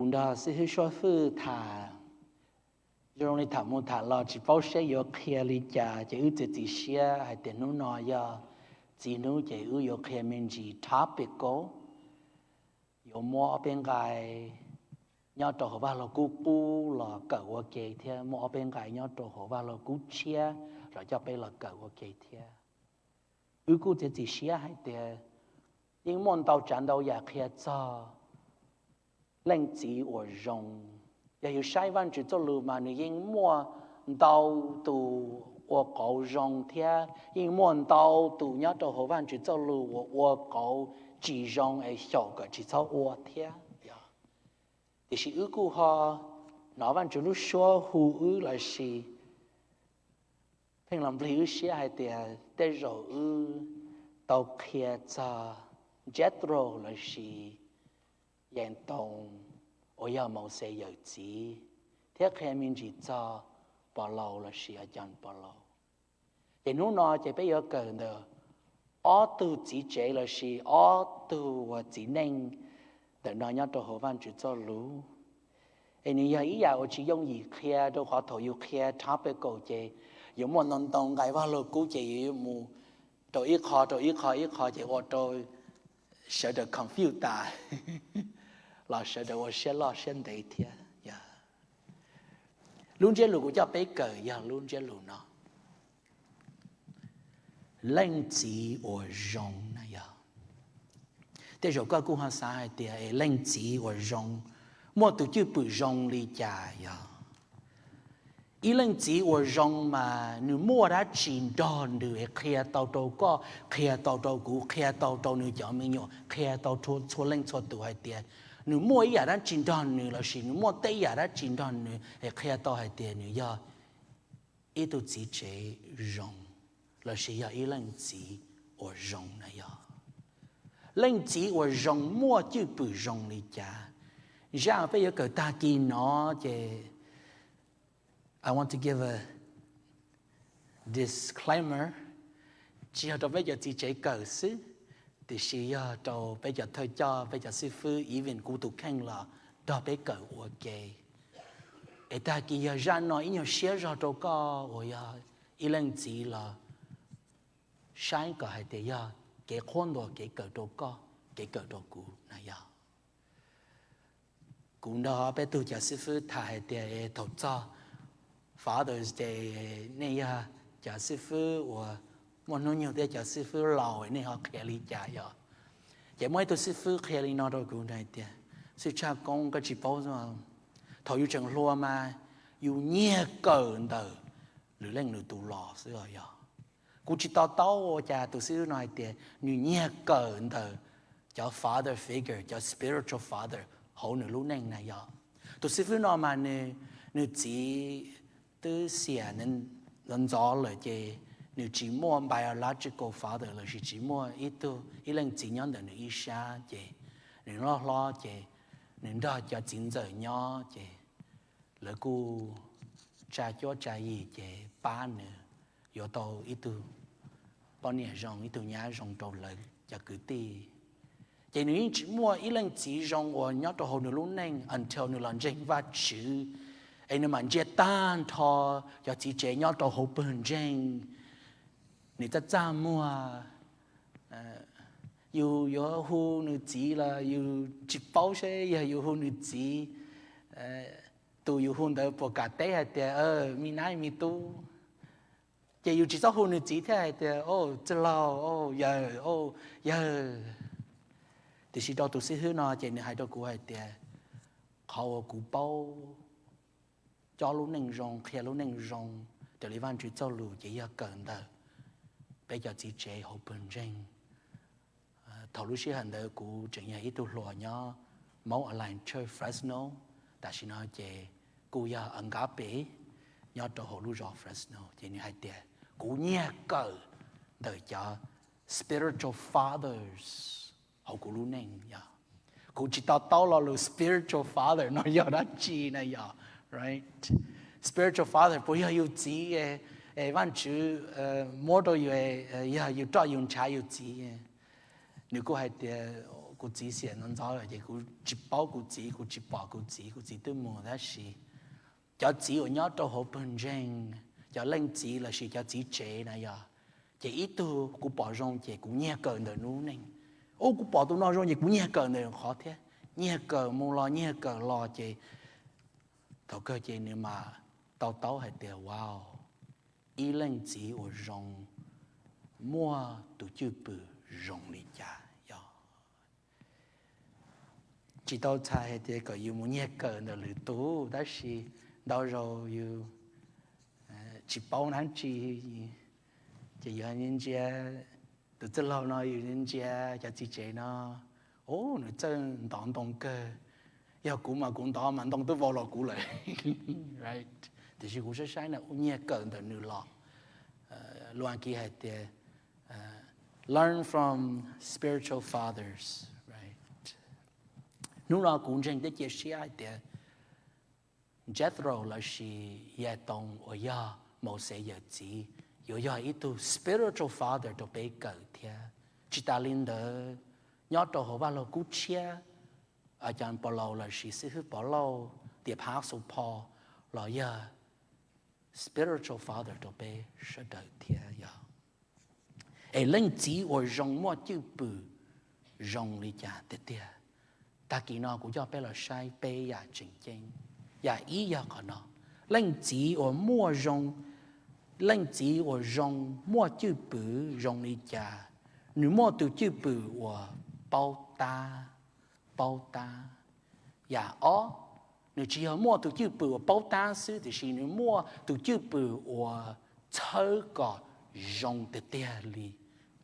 Kuv nrog xib hwb Suab Fwj tham, zoo li tham mus tham los tsis paub seb yuav qhia li cas, ces wb txiav txim siab hais tias hnub no yog txiv hnub ces wb yuav qhia me ntsis topical, yuav muab ob peb nqai nyob rau hauv Vaj Lug Kub qub los kawm ua ke thiab muab ob peb nqai nyob rau hauv Vaj Lug Kub tshiab los coj peb los kawm ua ke thiab. Wb kuj txiav txim siab hais tias yeej muaj ntau tsav ntau yam qhia txog leej txiv uas zoo. Yog yus saib Vajtswv txoj lus mas nws yeej muaj ntau tus ua qauv zoo thiab yeej muaj ntau tus nyob rau hauv Vajtswv txoj lus uas ua qauv tsis zoo es xyaum kom tsis txhob ua thiab. Tiam sis wb kuj ho hnov Vajtswv lub suab hu wb lossis pheej los nplig wb siab hais tias tej zaum wb tau qhia txog Jethro lossis Yas Toos uas yog Mauxes yawm txiv, thiab qhia me ntsis txog Pov Laus lossis Cov Pov Laus. Ces hnub no ces peb yuav kawm ntawm ob tug txiv tsev lossis ob tug uas txiv neej ntawm no nyob rau hauv Vajtswv txoj lus. Es nws yog ib yam uas tsis yooj yim qhia, rau qhov thaum yus qhia topical ces yuav muaj ntau ntau nqai Vaj Lug Kub ces yus yuav mus rau ib qho rau ib qho ib qho ces ua rau sawv daws confuse tas los sawv daws ua siab loj siab ntev thiab. Lub ntsiab lus kuv coj peb kawm yog lub ntsiab lus no: Leej txiv uas zoo na yog. Tej zaum koj kuj ho xav hais tias es leej txiv uas zoo muaj tus cwj pwm zoo li cas yog? Ib leej txiv uas zoo mas nws muaj dab tsi nrog nws es qhia tau rau koj, qhia tau rau kuv, qhia tau rau nws cov me nyuam, qhia tau txhua leej txhua tus hais tias nws muaj ib yam dab tsi nrog nws lossis nws muaj tej yam dab tsi nrog nws es qhia tau hais tias nws yog ib tug txiv tsev zoo lossis yog ib leej txiv uas zoo na yog. Leej txiv uas zoo muaj cwj pwm zoo li cas? Zaj peb yuav kawm tag kis no ces I want to give a disclaimer, tsis yog rau peb cov txiv tsev kawm xwb, tiam sis yog rau peb cov thawj coj, peb cov xib fwb, even kuv tus kheej los nrog peb kawm ua ke. Es tag kis yog zaj no ib nyuag siab zog rau koj uas yog ib leej txiv los saib kom hais tias yog kev qhuab ntuas kev kawm rau koj, kev kawm rau kuv na yog. Kuv nrog peb tug cov xib fwb tham hais tias thaum txog Father's Day nej yog cov xib fwb uas muaj hnub nyoog thiab cov xib fwb laus nej ho qhia li cas yog? Ces muaj ib tug xib fwb qhia li no rau kuv hais tias, xib hwb Tshaj Koob, koj tsis paub, thaum yus tseem hluas mas yus nyiag kawm ntawm lwm leej lwm tus los xwb os yog. Kuv tsis to taub ua cas tus xib fwb no hais tias nws nyiag kawm ntawm cov father figure, cov spiritual father hauv nws lub neej na yog. Tus xib fwb no mas nws, nws txiv twb xiam ntxov ntxov lawm ces nws tsis muaj biological father lossis tsis muaj ib tug, ib leej txiv nyob ntawm nws ib sab ces nws loj hlob ces nws nrog cov txiv ntxawm nyob ces lawv kuj tsa cuab tsa yig ces pab nws yuav tau ib tug poj niam zoo, ib tug nyab zoo rau lawv cov kwv tij. Ces nws yeej tsis muaj ib leej txiv zoo uas nyob rau hauv nws lub neej until nws los ntseeg Vajtswv, es nws mam ntsia tag nrho cov txiv tsev nyob rau hauv pawg ntseeg. Nws txaj txaj muag, yus yuav hu nws txiv los yus tsis paub seb yog yus hu nws txiv, tus yus hu ntawd puas kam teb hais tias me nab me tub. Ces yus tsis txhob hu nws txiv thiab hais tias, o, txiv laus, o, yawg, o, yawg. Tiam sis rau tus xib hwb no ces nws hais rau kuv hais tias, qhov uas kuv paub cob lub neej zoo, qhia lub neej zoo raws li Vajtswv txoj lus ces yog kawm ntawm peb cov txiv tsev hauv pawg ntseeg. Thaum lub sij hawm ntawd kuv tseem yog ib tug hluas nyob Mount Olive Church Fresno, tam sim no ces kuj yog Agape nyob rau hauv lub zos Fresno. Ces nws hais tias kuv nyiag kawm ntawm cov spiritual fathers hauv kuv lub neej yog. Kuv tsis to taub lo lus spiritual father no yog dab tsi na yog. Spiritual father puas yog yus txiv, Vajtswv muab rau yus, yog yus roj yus ntshav yus txiv? Nws kuj hais tias, kuv txiv xiam ntxov ntxov lawm ces kuv tsis paub kuv txiv, kuv tsis pom kuv txiv, kuv txiv twb mus. Tab sis cov txiv uas nyob rau hauv pawg ntseeg, cov leej txiv lossis cov txiv tsev na yog, ces ib tug kuv pom zoo ces kuv nyiag kawm ntawm nws lub neej. Ub, kuv pom tus no zoo ces kuv nyiag kawm ntawm qhov thiab. Nyiag kawm mus los nyiag kawm los ces thaum kawg ces nws mam to taub hais tias, wow, ib leej txiv uas zoo muaj tus cwj pwm zoo li cas yog. Tsis tau txhais hais tias kom yus mus nyiag kawm ntawm lwm tus, tab sis ntau zaus yus tsis paub dab tsi, ces yus ntsia tus txwj laug no, yus ntsia cov txiv tsev no, ub, nws txawj ntov ntoo kawg. Yog kuv mas kuv ntov mas ntoo twb vau los kuv lawm. Tiam sis kuv saib saib na, ub, nyiag kawm ntawm nws los. Lus Askiv hais tias, learn from spiritual fathers. Hnub no kuv ntseeg thiab cia siab hais tias Jethro lossis Yetoos uas yog Mauxes yawm txiv yuav yog ib tug spiritual father rau peb kawm thiab. Tsis tas li ntawd, nyob rau hauv Vaj Lug Kub Tshiab, Cov Paus Laus lossis Xib Hwb Povlauj, the Apostle Paul, los yog spiritual father rau peb sawv daws thiab yog. Es leej txiv uas zoo muaj cwj pwm zoo li cas tiag tiag? Tag kis no kuv coj peb los saib peb yam tseem ceeb. Yam ib yog qhov no, leej txiv uas muaj zoo, leej txiv uas zoo muaj cwj pwm zoo li cas? Nws muaj tus cwj pwm uas paub tab, paub tab. Yam ob, nws tsis yog muaj tus cwj pwm uas paub tab xwb, tiam sis nws muaj tus cwj pwm uas txhawb kom zoo tiag tiag li,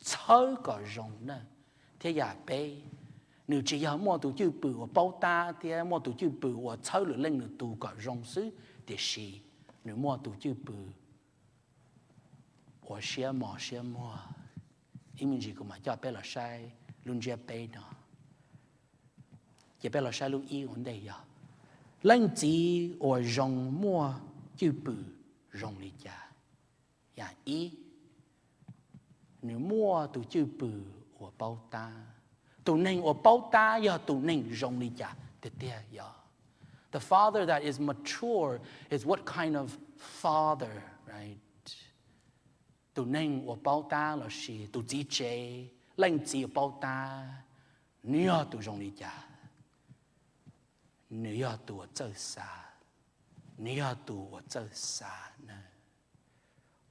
txhawb kom zoo na. Thiab yam peb, nws tsis yog muaj tus cwj pwm uas paub tab thiab muaj tus cwj pwm uas txhawb lwm leej lwm tus kom zoo xwb, tiam sis nws muaj tus cwj pwm uas siab mos siab muag. Ib me ntsis kuv mam coj peb los saib lub ntsiab peb no. Ces peb los saib lub ib ua ntej yog, leej txiv uas zoo muaj cwj pwm zoo li cas? Yam ib, nws muaj tus cwj pwm uas paub tab. Tus neeg uas paub tab yog tus neeg zoo li cas tiag tiag yog? The father that is mature is what kind of father, right? Tus neeg uas paub tab lossis tus txiv tsev, leej txiv uas paub tab, nws yog tus zoo li cas? Nws yog tus uas txawj xav, nws yog tus uas txawj xav na.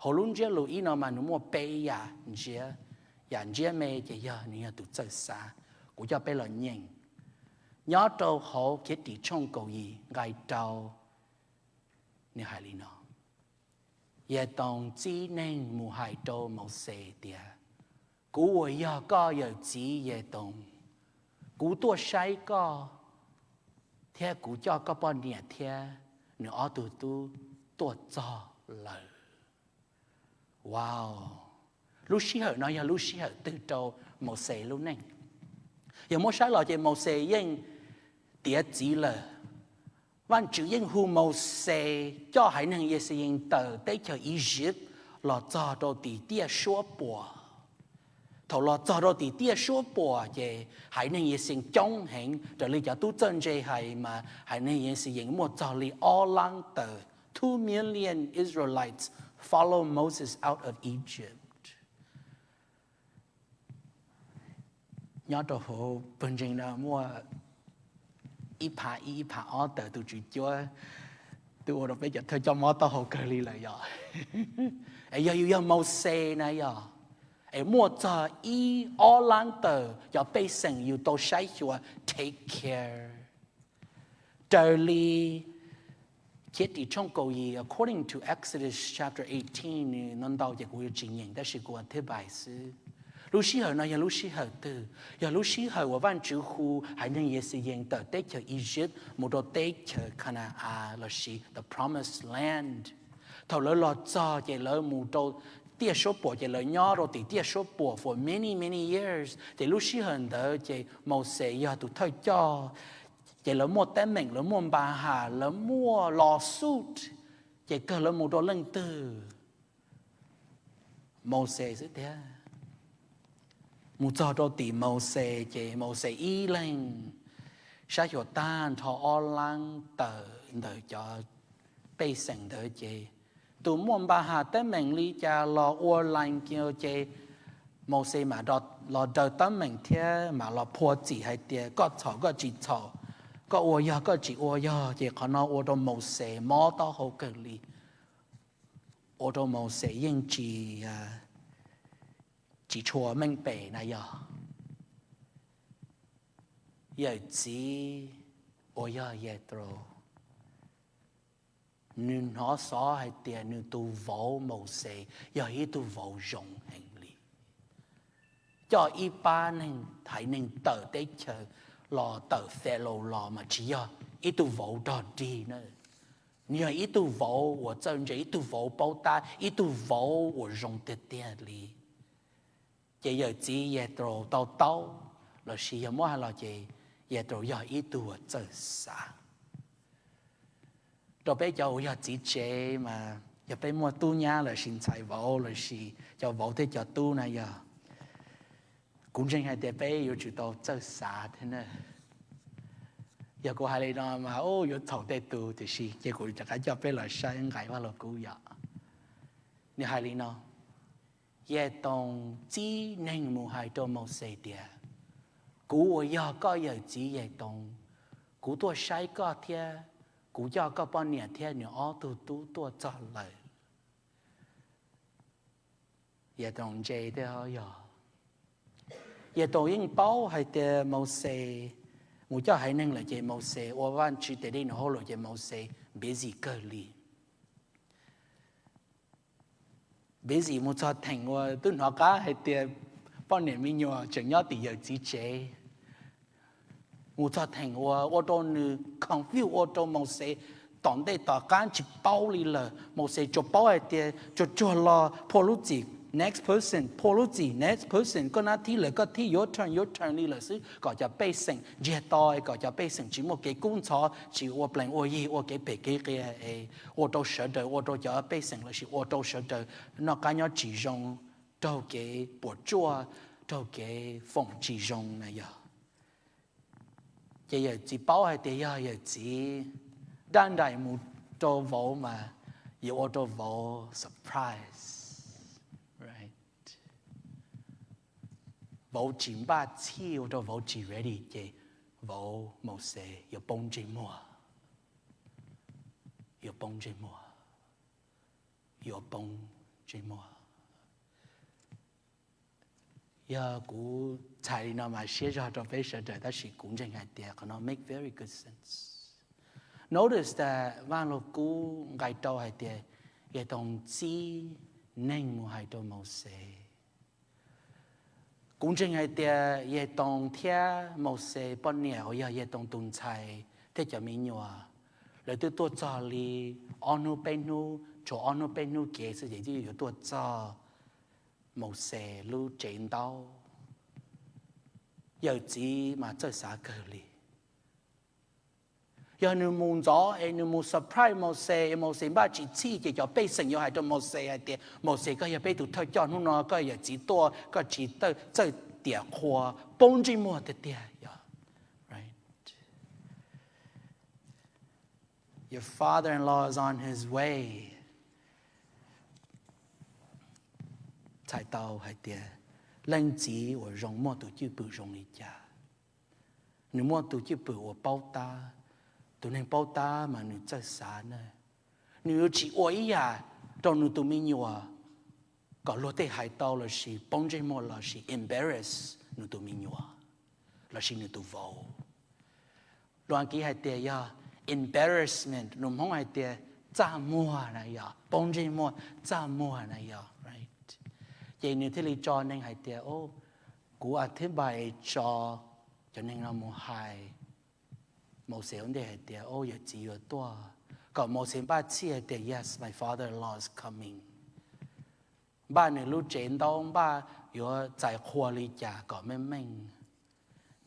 Hauv lub ntsiab lus ib no mas nws muaj peb yam ntsiab. Yam ntsiab me ces yog nws yog tus txawj xav. Kuv coj peb los nyeem nyob rau hauv Khiavdim tshooj kaum yim nqai rau, nws hais li no: Yetoos txib neeg mus hais rau Mauxes tias, kuv uas yog koj yawm txiv Yetoos, kuv tuaj saib koj, thiab kuv coj koj poj niam thiab nws ob tug tub tuaj txog lawm. Wow, lub sij hawm no yog lub sij hawm twg rau Mauxes lub neej? Yog muab saib los ces Mauxes yeej tiav txiv lawm. Vaajtswv yeej hu Mauxes coj haiv neeg Yixalayees tawm teb chaws Iziv los txog rau tim tiaj suab puam. Thaum los txog rau tim tiaj suab puam ces haiv neeg Yixalayees coob heev, raws li cov tub txawj ntse hais mas haiv neeg Yixalayees muaj txog li ob lab tawm, two million Israelites follow Moses out of Egypt. Nyob rau hauv pawg ntseeg no muaj ib phav ib, ib phav ob tawm tus tswv cuab, twb ua rau peb cov thawj coj mob taub hau kawg li lawm yog. Es yog yus yog Mauxes na yog, es muaj txog ib ob lab tawm cov pej xeem yus tau saib xyuas, take care. Raws li Khiavdim tshooj kaum yim, according to Exodus chapter eighteen, nws ntau ntau ces kuv yuav tsis nyeem tab sis kuv ua thib pais xwb. Lub sij hawm no yog lub sij hawm twg? Yog lub sij hawm uas Vaajtswv hu haiv neeg Yixalayees tawm teb chaws Iziv mus rau teb chaws Kana-as lossis the promised land. Thaum lawv los txog ces lawv mus rau tiaj suab puam ces lawv nyob rau tim tiaj suab puam for many many years. Ces lub sij hawm ntawd ces Mauxes yog tus thawj coj. Ces lawv muaj teeb meem, lawv muaj npa has, lawv muaj lawsuit, ces kawg lawv mus rau leej twg? Mauxes xwb tiag. Mus txog rau tim Mauxes ces Mauxes ib leeg saib xyuas tag nrho ob lab tawm ntawm cov pej xeem ntawd ces tus muaj npa has teeb meem li cas los ua lais kiag ces Mauxes mam los daws teeb meem thiab mam los phua txim hais tias koj txhaum koj tsis txhaum, koj ua yog koj tsis ua yog. Ces qhov no ua rau Mauxes mob taub hau kawg li, ua rau Mauxes yeej tsis, tsis tshua meej pem na yog. Yawm txiv uas yog Yetros, nws hnov xov hais tias nws tus vauv Mauxes yog ib tug vauv zoo heev li, coj ib pab neeg haiv neeg tawm teb chaws los tawm Falaus los mas tsis yog ib tug vauv dog dig na, nws yog ib tug vauv uas txawj ntse, ib tug vauv paub tab, ib tug vauv uas zoo tiag tiag li. Ces yawm txiv Yetros tau taub, lossis yog muab hais los ces Yetros yog ib tug uas txawj xav. Rau peb cov uas yog txiv tsev mas yog peb muaj tub nyab lossis ntxhais vauv lossis cov vauv thiab cov tub na yog, kuv ntseeg hais tias peb yuav tsum tau txawj xav thiab na. Yog kuv hais li no mas yuav txhaum tej tus, tiam sis ces kuv rov qab coj peb los saib nqai Vaj Lug Kub yom. Nws hais li no: Yetoos txib neeg mus hais rau Mauxes tias, kuv uas yog koj yawm txiv Yetoos, kuv tuaj saib koj thiab kuv coj koj poj niam thiab nws ob tug tub tuaj txog lawm. Yetoos ntse thiab yog, Yetoos yeej paub hais tias Mauxes mus coj haiv neeg lawm ces Mauxes ua Vajtswv tes dej num hauj lwm ces Mauxes busy kawg li. Busy mus txog theem uas twb hnov qab hais tias poj niam me nyuam tseem nyob tim yawm txiv tsev, mus txog theem uas ua rau nws confuse, ua rau Mauxes tom ntej tom qab tsis paub li lawm. Mauxes tsuas paub hais tias tsuag tsuag los phua lub txim, next person, phua lub txim, next person, koj nab thib lawm koj thib, your turn, your turn li lawm xwb, kom cov pej xeem ntsiag to, kom cov pej xeem tsis muaj kev kub ntxhov, tsis ua plees ua yig, ua kev phem kev qias es ua rau sawv daws, ua rau cov pej xeem lossis ua rau sawv daws noj qab nyob tsis zoo, raug kev puas tsuaj, raug kev foom tsis zoo na yog. Ces yawm txiv paub hais tias yog yawm txiv dab nraim mus rau vauv mas yuav ua rau vauv surprise, vauv tsis npaj txhij, ua rau vauv tsis ready ces vauv Mauxes yuav poob ntsej muag, yuav poob ntsej muag, yuav poob ntsej muag. Yog kuv txhais li no mas siab zog rau peb sawv daws, tab sis kuv ntseeg hais tias qhov no make very good sense. Notice that Vaj Lug Kub nqai rau hais tias Yetoos txib neeg mus hais rau Mauxes. Kuv ntseeg hais tias Yetoos thiab Mauxes poj niam uas yog Yetoos tus ntxhais thiab cov me nyuam, lawv twb tuaj txog li ob hnub peb hnub, tshuav ob hnub peb hnub kev xwb ces twb yuav tuaj txog Mauxes lub tsev ntaub. Yawm txiv mas txawj xav kawg li. Yog nws mus ntxov es nws mus surprise Mauxes es Mauxes npaj tsis txhij ces cov pej xeem yuav hais rau Mauxes hais tias, Mauxes, koj yog peb tus thawj coj, hnub no koj yawm txiv tuaj koj tsis txawj tiam qhua, poob ntsej muag tiag tiag yog. Your father-in-law is on his way. Txhais tau hais tias leej txiv uas zoo muaj tus cwj pwm zoo li cas? Nws muaj tus cwj pwm uas paub tab. Tus neeg paub tab mas nws txawj xav na. Nws yuav tsis ua ib yam rau nws tus me nyuam kom luag tej hais tau lossis poob ntsej muag lossis embarrass nws tus me nyuam lossis nws tus vauv. Lus Askiv hais tias yog embarrassment, lus Hmoob hais tias txaj muag na yog, poob ntsej muag, txaj muag na yog. Ces nws thiaj li tso neeg hais tias, kuv a thib npais tso cov neeg no mus hais Mauxes ua ntej hais tias, o, yawm txiv yuav tuaj, kom Mauxes npaj txhij hais tias, yes, my father-in-law is coming. Npaj nws lub tsev ntaub, npaj yuav txais qhua li cas kom meej meej.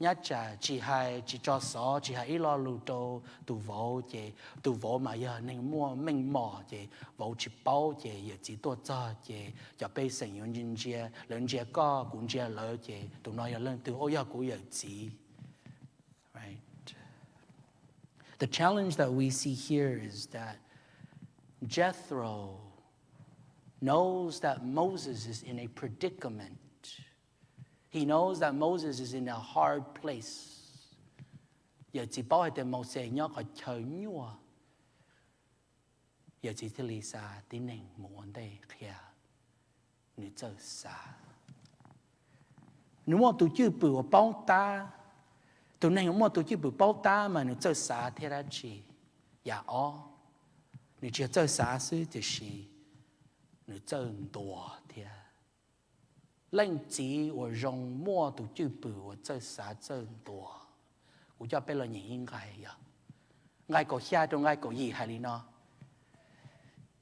Nyab tsam tsis hais, tsis tso xov, tsis hais ib lo lus rau tus vauv ces tus vauv mas yog neeg muaj meej mom ces vauv tsis paub ces yawm txiv tuaj txog ces cov pej xeem yuav ntsia ntsia, lawv ntsia koj kuv ntsia lawv ces tus no yog leej twg? Ua, yog kuv yawm txiv. The challenge that we see here is that Jethro knows that Moses is in a predicament. He knows that Moses is in a hard place. Yawm txiv paub hais tias Mauxes nyob qhov chaw nyuaj, yawm txiv thiaj li xa tib neeg mus ua ntej qhia nws txawj xav. Nws muaj tus cwj pwm uas paub tab. Tus neeg uas muaj tus cwj pwm paub tab mas nws txawj xav thiab dab tsi? Yam ob, nws tsis yog txawj xav xwb tiam sis nws txawj ntuas thiab. Leej txiv uas zoo muaj tus cwj pwm uas txawj xav txawj ntuas. Kuv coj peb los nyeem ib nqai, yog nqai kaum xya rau nqai kaum yim hais li no: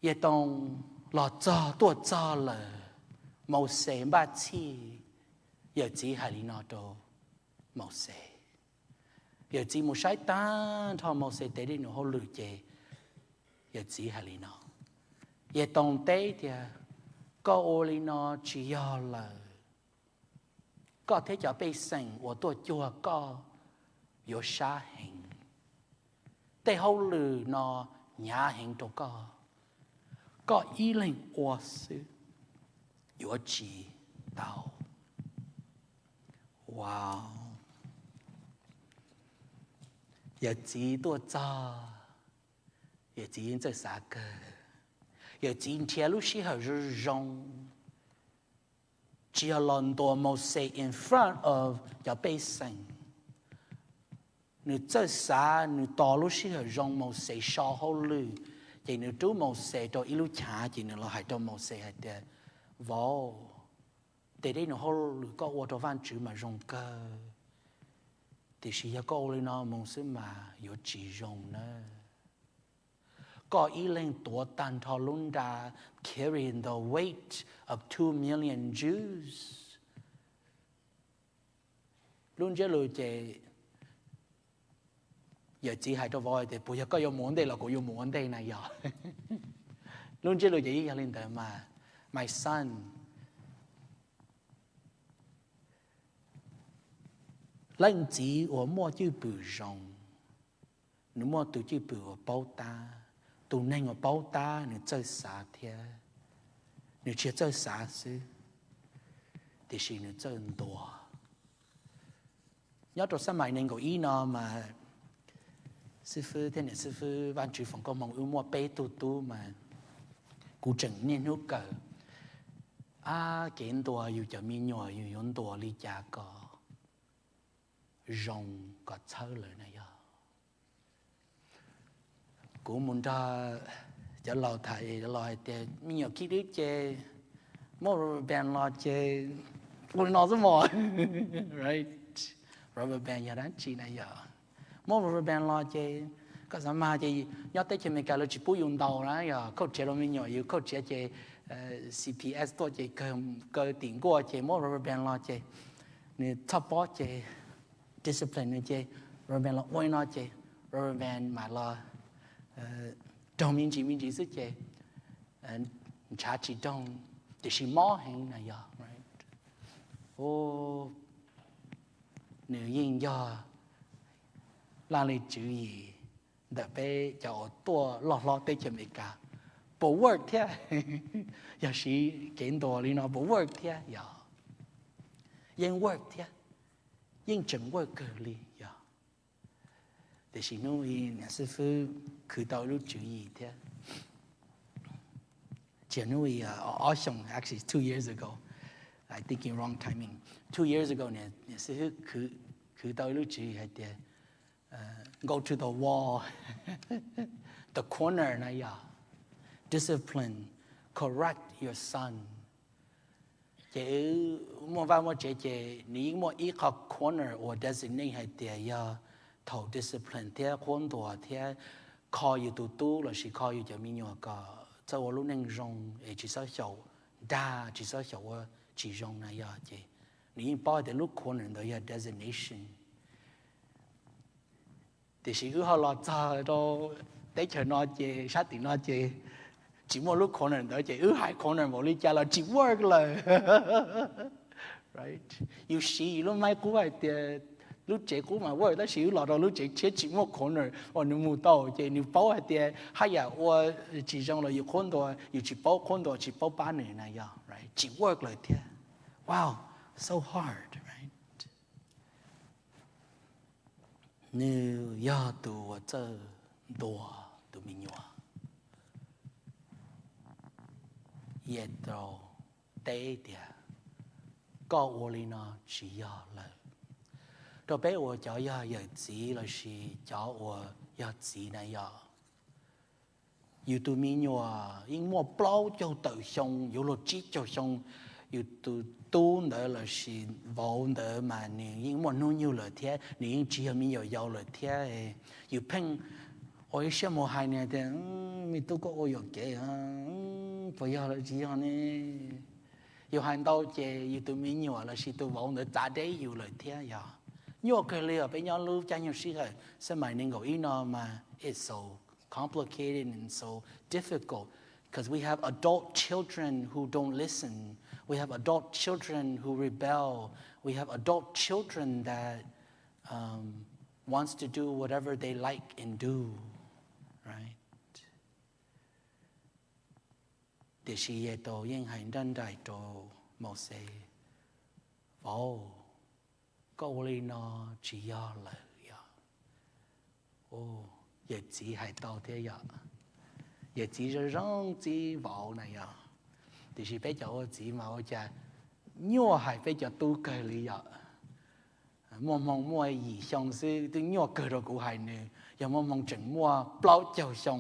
Yetoos los txog, tuaj txog lawm, Mauxes npaj txhij. Yawm txiv hais li no rau Mauxes. Yawm txiv mus saib tag nrho Mauxes tes dej num hauj lwm ces yawm txiv hais li no, Yetoos teb tias, Koj ua li no tsis yog lawm. Koj thiab cov pej xeem uas tuaj cuag koj yuav sab heev. Tej hauj lwm no hnyav heev rau koj. Koj ib leeg ua xwb yuav tsis tau. Wow. Yawm txiv tuaj txog, yawm txiv yeej txawj xav kawg. Yawm txiv nrhiav lub sij hawm zoo zoo, tsis yog los ntuas Mauxes in front of cov pej xeem. Nws txawj xav, nws tos lub sij hawm zoo Mauxes so hauj lwm, ces nws rub Mauxes rau ib lub chav ces nws los hais rau Mauxes hais tias, Vauv, tes dej num hauj lwm koj ua rau Vajtswv mas zoo kawg, tiam sis yog koj ua li no mus xwb mas yuav tsis zoo nawb. Koj ib leeg tuav tag nrho lub nra, carrying the weight of two million Jews. Lub ntsiab lus ces yawm txiv hais rau vauv hais tias, Puas yog koj yuav mus ua ntej los kuv yuav mus ua ntej na yog? Lub ntsiab lus ces yeej yog li ntawd mas, My son, leej txiv uas muaj cwj pwm zoo, nws muaj tus cwj pwm uas paub tab. Tus neeg uas paub tab nws txawj xav thiab, nws tsis yog txawj xav xwb, tiam sis nws txawj ntuas. Nyob rau xab mais nees nkaum ib no mas xib fwb thiab niam xib fwb Vaj Tswv foom koob hmoov wb muaj peb tug tub mas kuv tseem niaj hnub kawm, ab, kev ntuas yus cov me nyuam yus yuav ntuas li cas kom zoo, kom txhawb lawv na yog. Kuv mus nrog cov laus tham, cov laus hais tias me nyuam khib dwb ces muab rubber band los ces ua li no xwb mog. Rubber band yog dab tsi na yog? Muab rubber band los ces koj xav mas ces nyob teb chaws Amelikas lawv tsis pub yus ntaus na yog, khauj tsiav rau me nyuam yus khauj tsiav ces C P S tuaj ces kaw tim nkuaj ces muab rubber band los ces nws txhob pob ces discipline nws ces rubber band los ua li no ces rubber band mam los raug me ntsis me ntsis xwb ces ntshav tsis raug, tiam sis mob heev na yog. Nws yeej yog laj lim tswv yim ntawm peb cov uas tuaj loj hlob teb chaws Amelikas, puas work thiab? Yog siv kev ntuas li no puas work thiab? Yog, yeej work thiab, yeej tseem work kawg li yog. Tiam sis hnub i niam xib fwb khwv tau ib lub tswv yim thiab. Tsis yog hnub i, ob xyoos, actually two years ago, I thinking wrong timing. Two years ago niam xib fwb khwv tau ib lub tswv yim hais tias go to the wall, the corner na yog, discipline, correct your son. Ces muaj vaj muaj tsev ces nws yeej muaj ib qho corner uas designate hais tias yog thaum discipline thiab qhuab ntuas thiab kho yus tus tub lossis kho yus cov me nyuam kom txawj ua lub neej zoo es tsis txhob xyaum dag, tsis txhob xyaum ua tsis zoo na yog. Ces nws yeej paub hais tias lub corner ntawd yog designation Tiam sis wb ho los txog rau teb chaws no ces sab tim no ces tsis muaj lub corner ntawd ces wb hais corner npaum li cas los tsis work lawm. Yus siv yus lub maib qub hais tias lub tsev qub mas work, tab sis wb los rau lub tsev tshiab tsis muaj corner uas nws mus tau, ces nws paub hais tias haj yam ua tsis zoo los yus qhuab ntuas, yus tsis paub qhuab ntuas tsis paub pab nws na yog tsis work lawm thiab. Wow, so hard. Nws yog tus uas txawj ntuas tus me nyuam. Yetro teb tias, koj ua li no tsis yog lawm. Rau peb uas cov yog yawm txiv lossis cov uas yog txiv na yog, yus tus me nyuam yeej muaj plaub caug tawm xyoo yuav luag tsib caug xyoo, yus tus tub ntawd lossis vauv ntawd mas nws yeej muaj hnub nyoog lawm thiab nws yeej tsis yog me nyuam yaus lawm thiab. Yus pheej ua ib siab mus hais nws tias, me tub, koj ua yuam kev, puas yog lawm tsis yog ne? Yus hais ntau ces yus tus me nyuam lossis tus vauv ntawd txav deb yus lawm thiab yog. Nyuaj kawg li os, peb nyob lub caij nyoog sij hawm xab mais nees nkaum ib no mas it's so complicated and so difficult, because we have adult children who don't listen. We have adult children who rebel. We have adult children that um, wants to do whatever they like and do, right? Tiam sis Yetro yeej hais nraj nraim rau Mauxes, vauv, koj ua li no tsis yog lawm yog. Yawm txiv hais tau thiab yom. Yawm txiv zoo zoo txib vauv na yog. Tiam sis peb cov ua txiv mas ua cas nyuaj hais peb cov tub kawg li yom. Muaj hmoo muaj yim xyoo xwb twb nyuaj kawg rau kuv hais nws, yog muaj hmoo tseem muaj plaub caug xyoo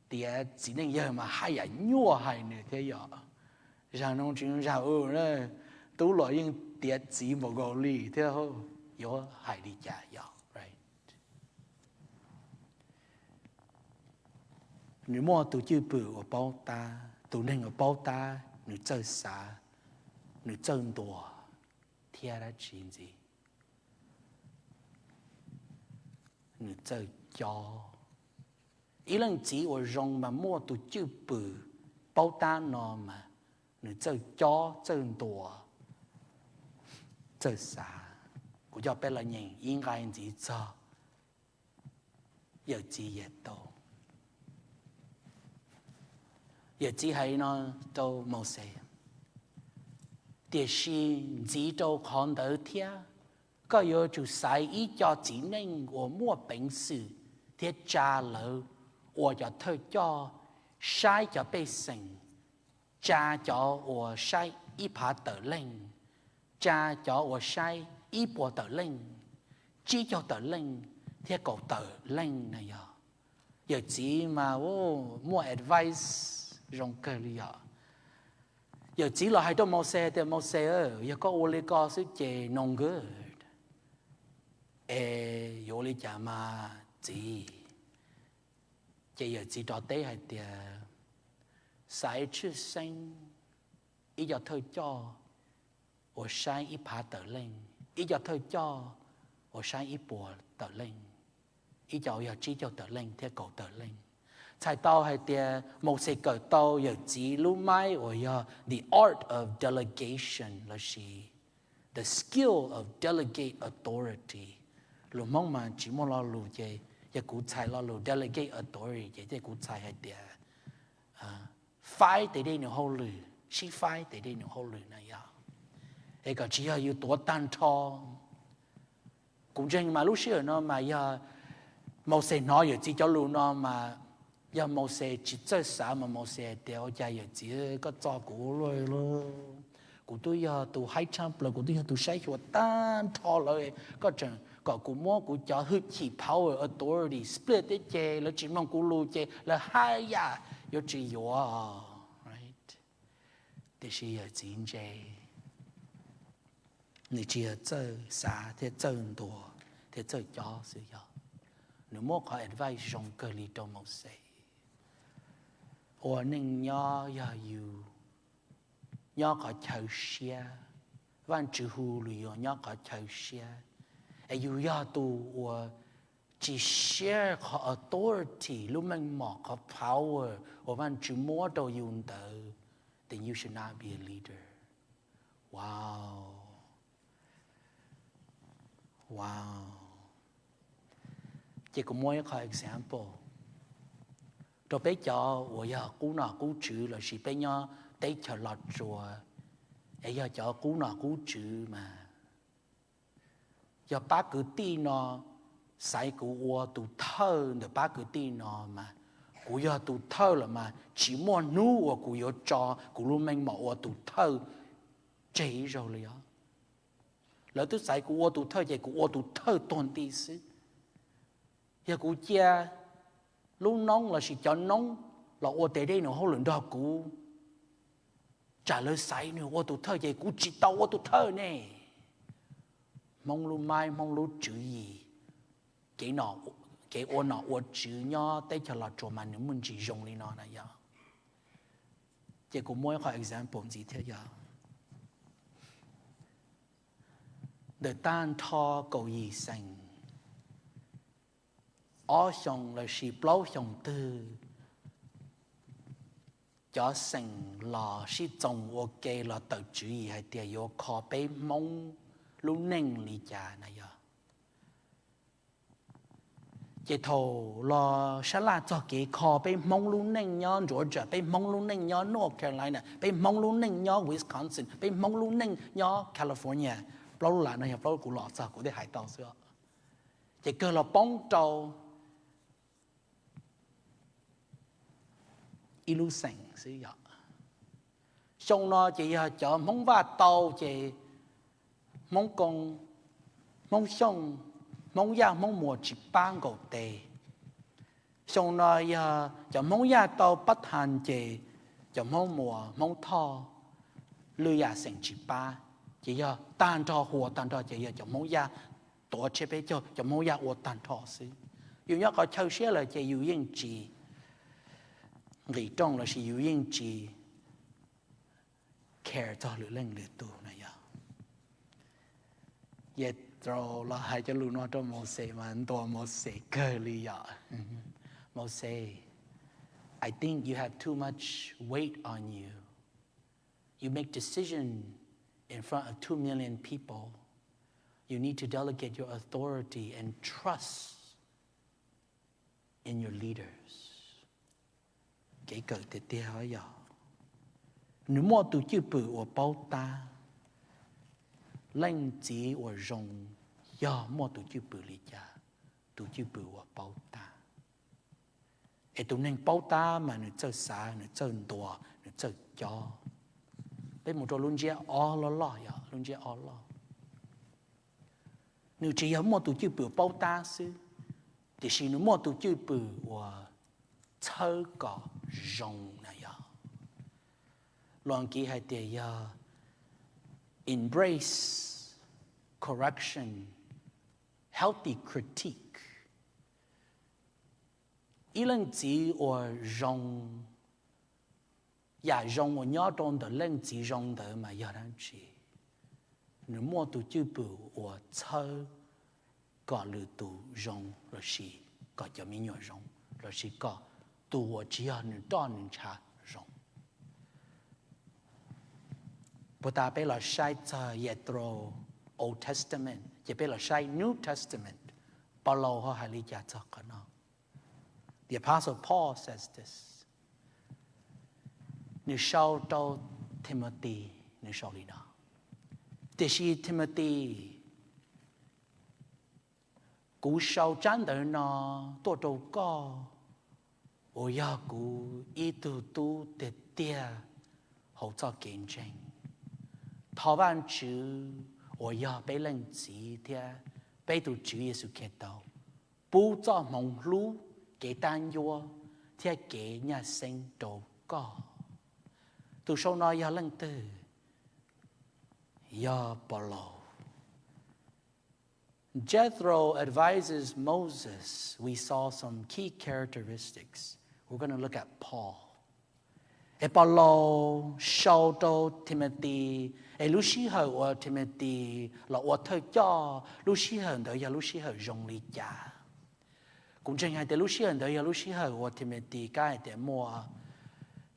tiav txiv neej yawg mas haj yam nyuaj hais nws thiab yom. Zag no tsis zag u, tub los yeej tiav txiv npaum nkaus li thiab, yuav hais li cas yog. Nws muaj tus cwj pwm uas paub tab, tus neeg uas paub tab, nws txawj xav, nws txawj ntuas thiab dab tsi ntxiv, nws txawj cob. Ib leej txiv uas zoo mas muaj tus cwj pwm paub tab no mas nws txawj cob txawj ntuas, txawj xav. Kuv coj peb los nyeem ib nqai ntxiv txog yawm txiv Yetro. Yawm txiv hais no rau Mauxes, tiam sis ntxiv rau qhov ntawd thiab, koj yuav tsum xaiv ib co txiv neej uas muaj peev xwm thiab tsa lawv ua cov thawj coj saib cov pej xeem, tsa cov uas saib ib phav tawm leej, tsa cov uas saib ib puas tawm leej, tsib caug tawm leej thiab kaum tawm leej na yog. Yawm txiv mas muaj advice zoo kawg li yom. Yawm txiv los hais rau Mauxes tias, Mauxes, yog koj ua li ko xwb ces no good, es yuav ua li cas mas txiv? Ces yawm txiv rov teb hais tias, xaiv tshwj xeeb ib co thawj coj uas saib ib phav tawm leej, ib co thawj coj uas saib ib puas tawm leej, ib co yog tsib caug tawm leej thiab kaum tawm leej. Txhais tau hais tias Mauxes kawm tau yawm txiv lub maib uas yog the art of delegation lossis the skill of delegate authority. Lus Hmoob mas tsis muaj lo lus ces yog kuv txhais lo lus delegate authority ces thiaj kuv txhais hais tias faib tes dej nws hauj lwm, sib faib tes dej nws hauj lwm na yog. Es kom tsis yog yus tuav tag nrho. Kuv ntseeg mas lub sij hawm no mas yog Mauxes hnov yawm txiv cov lus no mas, yog Mauxes tsis txawj xav mas Mauxes hais tias, ua cas yawm txiv koj txo kuv luaj li, kuv twb yog tus haib tshaj plaws, kuv twb yog tus saib xyuas tag nrho lawv, koj tseem kom kuv muab kuv cov hwj chim power authority split teb ces lawv tsis mloog kuv lus ces lawv haj yam yuav tsis yuav. Tiam sis yawm txiv ntse, nws tsis yog txawj xav thiab txawj ntuas thiab txawj cob xwb yog, nws muab qhov advice zoo kawg li rau Mauxes. Ua neej nyob yog yus nyob qhov chaw siab, Vajtswv hu lus yog nyob qhov chaw siab, Es yus yog tus uas tsis share qhov authority, lub meej mom, qhov power uas Vajtswv muab rau yus ntawd, then you should not be a leader. Wow. Wow. Ces kuv muab ib qho example rau peb cov uas yog qub nom qub tswv lossis peb nyob teb chaws Los Tsuas, es yog cov qub nom qub tswv mas yog pab kwv tij no xaiv kuv ua tus thawj ntawm pab kwv tij no mas, kuv yog tus thawj lawm mas tsis muaj hnub uas kuv yuav tso kuv lub meej mom ua tus thawj tseg ib zaug li os. Lawv twb xaiv kuv ua tus thawj ces kuv ua tus thawj tuag nti xwb. Yog kuv cia lub noob lossis cov noob los ua tes dej num hauj lwm nrog kuv, tsam lawv xaiv nws ua tus thawj ces kuv tsis tau ua tus thawj ne. Hmoob lub maib, Hmoob lub tswv yim, kev ua nom ua tswv nyob teb chaws Los Tsuas mas nws muaj ntsis zoo li no na yog. Ces kuv muab ib qho example ntxiv thiab yog ntawm tag nrho kaum yim xeem, ob xyoos lossis plaub xyoos twg cov xeem los sib txoos ua ke los tawm tswv yim hais tias yuav kho peb Hmoob lub neej li cas na yog. Ces thaum los sab laj txog kev kho peb Hmoob lub neej nyob Georgia, peb Hmoob lub neej nyob North Carolina, peb Hmoob lub neej nyob Wisconsin, peb Hmoob lub neej nyob California, plaub lub lam no yog plaub lub kuv los txog kuv thiaj hais tau xwb. Ces kawg los poob rau ib lub xeem xwb yog. Xyoo no ces yog cov Hmoob Vaj tau ces Hmoob Koo, Hmoob Xyooj, Hmoob Yaj, Hmoob Muas tsis pab nkaus tes. Xyoo no yog cov Hmoob Yaj tau pab thas ces cov Hmoob Muas, Hmoob Thoj, lwm yam xeem tsis pab, ces yog tag nrho, huas tag nrho ces yog cov Hmoob Yaj tuav tsheb peb caug, cov Hmoob Yaj ua tag nrho xwb. Yus nyob qhov chaw siab lawm ces yus yeej tsis nqis rooj lossis yus yeej tsis care txog lwm leej lwm tus na yog. Yetro los hais cov lus no rau Mauxes mas ntuas Mauxes kawg li yom. Mauxes, I think you have too much weight on you. You make decision in front of two million people. You need to delegate your authority and trust in your leaders. Kev kawm tiag tiag yog nws muaj tus cwj pwm uas paub tab. Leej txiv uas zoo yog muaj tus cwj pwm li cas? Tus cwj pwm uas paub tab. Es tus neeg paub tab mas nws txawj xav, nws txawj ntuas, nws txawj cob. Peb mus rau lub ntsiab ob loj loj yog lub ntsiab ob loj. Nws tsis yog muaj tus cwj pwm paub tab xwb, tiam sis nws muaj tus cwj pwm uas txhawb kom zoo na yog. Lus Askiv hais tias yog embrace correction, healthy critique. Ib leej txiv uas zoo, yam zoo uas nyob rau ntawm leej txiv zoo ntawd mas yog dab tsi? Nws muaj tus cwj pwm uas txhawb kom lwm tus zoo lossis kom cov me nyuam zoo lossis kom tus uas tsis yog nws roj nws ntshav zoo. Puag ta peb los saib txog Yetro, Old Testament, ces peb los saib New Testament, Paulaus ho hais li cas txog qhov no? The Apostle Paul says this. Nws sau rau Timothy, nws sau li no: Tiam sis Timothy, kuv sau tsab ntawv no tuaj rau koj uas yog kuv ib tug tub tiag tiag hauv txoj kev ntseeg. Thov Vajtswv uas yog peb Leej Txiv thiab peb tus Tswv Yexus Khetos pub txoj hmoov hlub, kev tab ncuab thiab kev nyaj xeeb rau koj. Tus sau no yog leej twg? Yog Paulaus. Jethro advises Moses. We saw some key characteristics. We're going to look at Paul. Es Paulus sau rau Timothy, es lub sij hawm uas Timothy los ua thawj coj, lub sij hawm ntawd yog lub sij hawm zoo li cas? Kuv ntseeg hais tias lub sij hawm ntawd yog lub sij hawm uas Timothy kab hais tias muaj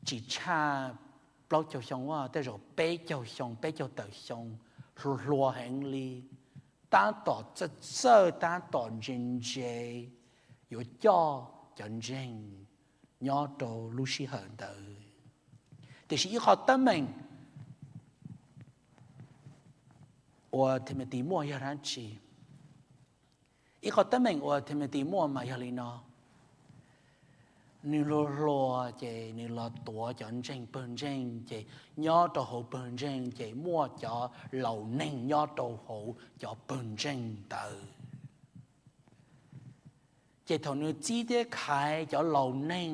tsis tshaj plaub caug xyoo, tej zaum peb caug xyoo, peb caug tawm xyoo, hluas hluas heev li, tab tom txawj txawj, tab tom ntse ntse yuav coj cov ntseeg nyob rau lub sij hawm ntawd. Tiam sis ib qho teeb meem uas Timothy muaj yog dab tsi? Ib qho teeb meem uas Timothy muaj mas yog li no: nws hluas hluas ces nws los tuav cov ntseeg pawg ntseeg, ces nyob rau hauv pawg ntseeg ces muaj cov laus neeg nyob rau hauv cov pawg ntseeg ntawd. Ces thaum nws txib thiab khaiv cov laus neeg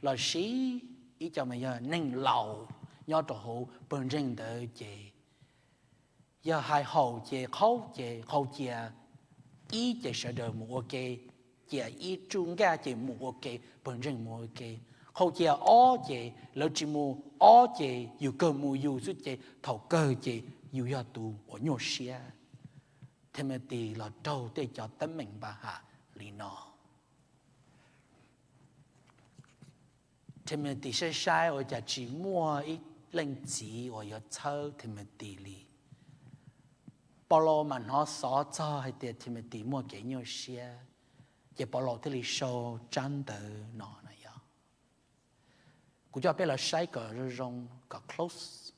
los sis ib co mas yog neeg laus nyob rau hauv pawg ntseeg ntawd ces yog hais haum ces qhaub ces qhau cia, ib ces sawv daws mus ua ke, cia ib tsuj nkaj ces mus ua ke, pawg ntseeg mus ua ke. Qhau cia ob ces lawv tsis mus, ob ces yus kawg mus yus xwb ces thaum kawg ces yus yog tus uas nyuaj siab. Timothy los raug tej cov teeb meem npa ham li no. Timothy saib saib ua cas tsis muaj ib leej txiv uas yuav txhawb Timothy li. Paulus mas hnov xov txog hais tias Timothy muaj kev nyuaj siab, ces Paulus thiaj li sau tsab ntawv no na yog. Kuv coj peb los saib kom zoo zoo, kom close.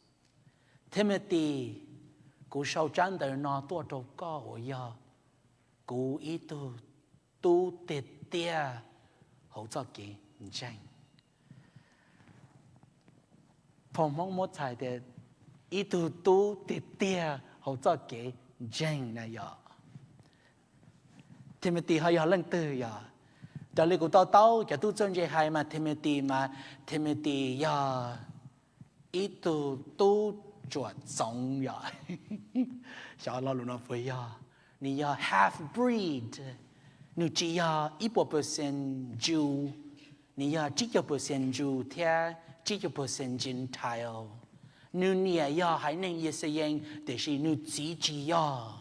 Timothy, kuv sau tsab ntawv no tuaj rau koj uas yog kuv ib tug tub tiag tiag hauv txoj kev ntseeg. Phau Hmoob muab txhais tias ib tug tub tiag tiag hauv txoj kev ntseeg na yog. Timothy ho yog leej twg yog? Raws li kuv to taub cov tub txawj ntse hais mas Timothy mas Timothy yog ib tug tub tsuam txoov yog. Xyov lo lus no puas yog? Nws yog half breed, nws tsis yog ib puas percent Jew, nws yog tsib caug percent Jew thiab tsib caug percent Gentile. Nws niam yog haiv neeg Yixalayees tiam sis nws txiv tsis yog